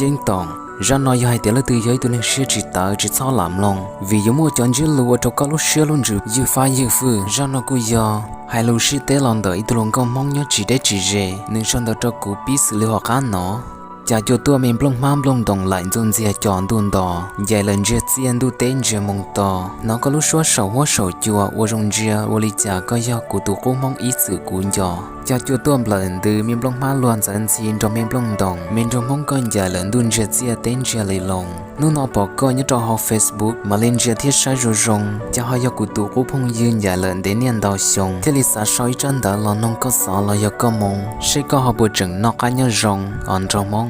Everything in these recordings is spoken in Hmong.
Ceeb toom, zaj no yog hais tias leej twg yog ib tug neeg siab tsis tawv tsis txhob lam mloog, vim yuav muaj cov ntsiab lus ua rau koj lub siab lub ntsws ywj fab ywj fwj. Zaj no kuj yog hais lus sib teb los ntawm ib tug hluas nkauj Hmoob nyob tsis deb tsis ze, nws sau ntawv rau kuv pib xws li hauv qab no. Cas cua tuaj me nplooj hmab nplooj ntoos laim ntxuj ntxiag cov ntuj nto, ncaim lawm ntsiag txiaj ntuj teb ntsiag moos to. Hnov koj lub suab saum huab saum cua ua zoo ntsia ua li cas koj yog kuv tus qub Hmoob ib txwm kuv nco. Cas cua tuaj nplawm ntws me nplooj hmab luag ntxawv ntxhi nrog me nplooj ntoos, me nraug Hmoob koj ncaim lawm ntuj ntsiag txiaj teb ntsiag li loo. Hnub no pom koj nyob rau hauv Facebook mam li ntsia thiab saib zoo zoo, cas ho yog kuv tus qub phooj ywg ncaim lawm ntev niaj ntau xyoo, thiaj li xav sau ib tsab ntawv los noog koj xov los yog koj moo, seb koj ho puas tseem noj qab nyob zoo os nraug Hmoob.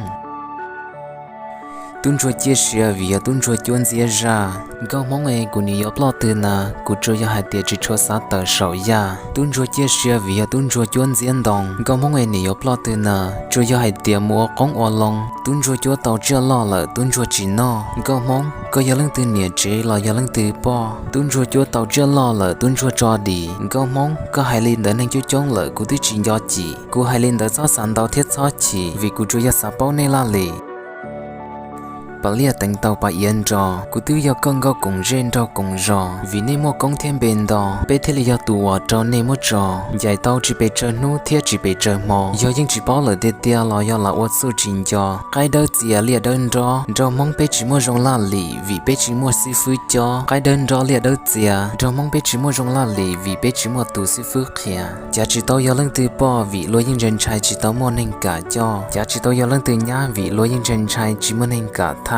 Tub ntsuag ciaj sia vim yog tub ntsuag cuab ntxiab zaj. Nkauj Hmoob es, kuv nim yuav ploj twg na, kuv tsuas yog hais tias tsis tshua xav tawm saum yaj. Tub ntsuag ciaj sia vim yog tub ntsuag cuab ntxiab ntoo. Nkauj Hmoob es, nim yuav ploj twg na, tsuas yog hais tias mus ua qoob ua loo. Tub ntsuag cuab tau tsiaj loj lawm tub ntsuag tsis noj. Nkauj Hmoob, koj yog leej twg niam tsev los yog leej twg poj? Tub ntsuag cuab tau tsiaj loj lawm tub ntsuag tso dim. Nkauj Hmoob, koj hais li ntawd neeg coob coob lawm kuv twb tsis nco cim. Kuv hais li ntawd txhob xav ntau thiab txhob chim, vim kuv tsuas yog xav paub nej laj lim. Pas liaj teev tau pas iav nro, kuv twb yog koj nkauj koom zej nraug koom zos, vim nej muaj koob thiab npe nto, peb thiaj li yog tus uas rau nej muab tso. Ncaim tau tsis pes tsawg hnub thiab tsis pes tsawg hmo, yog yeej tsis paub lawm tiag tiag los yog lam ua txuj tsis nco. Qaib dawb txias liaj dawb nrob, nraug Hmoob peb tsis muaj zoo laj lim vim peb tsis muaj xib fwb cob. Qaib dawb nrob liaj dawb txias, nraug Hmoob peb tsis muaj zoo laj lim vim peb tsis muaj tus xib fwb qhia. Cav tsis tau yog leej twg poj vim luag yeej ntshai ntshai tsis tau muaj neeg kam coj. Cav tsis tau yog leej twg nyab vim luag yeej ntshai ntshai tsis muaj neeg kam thab.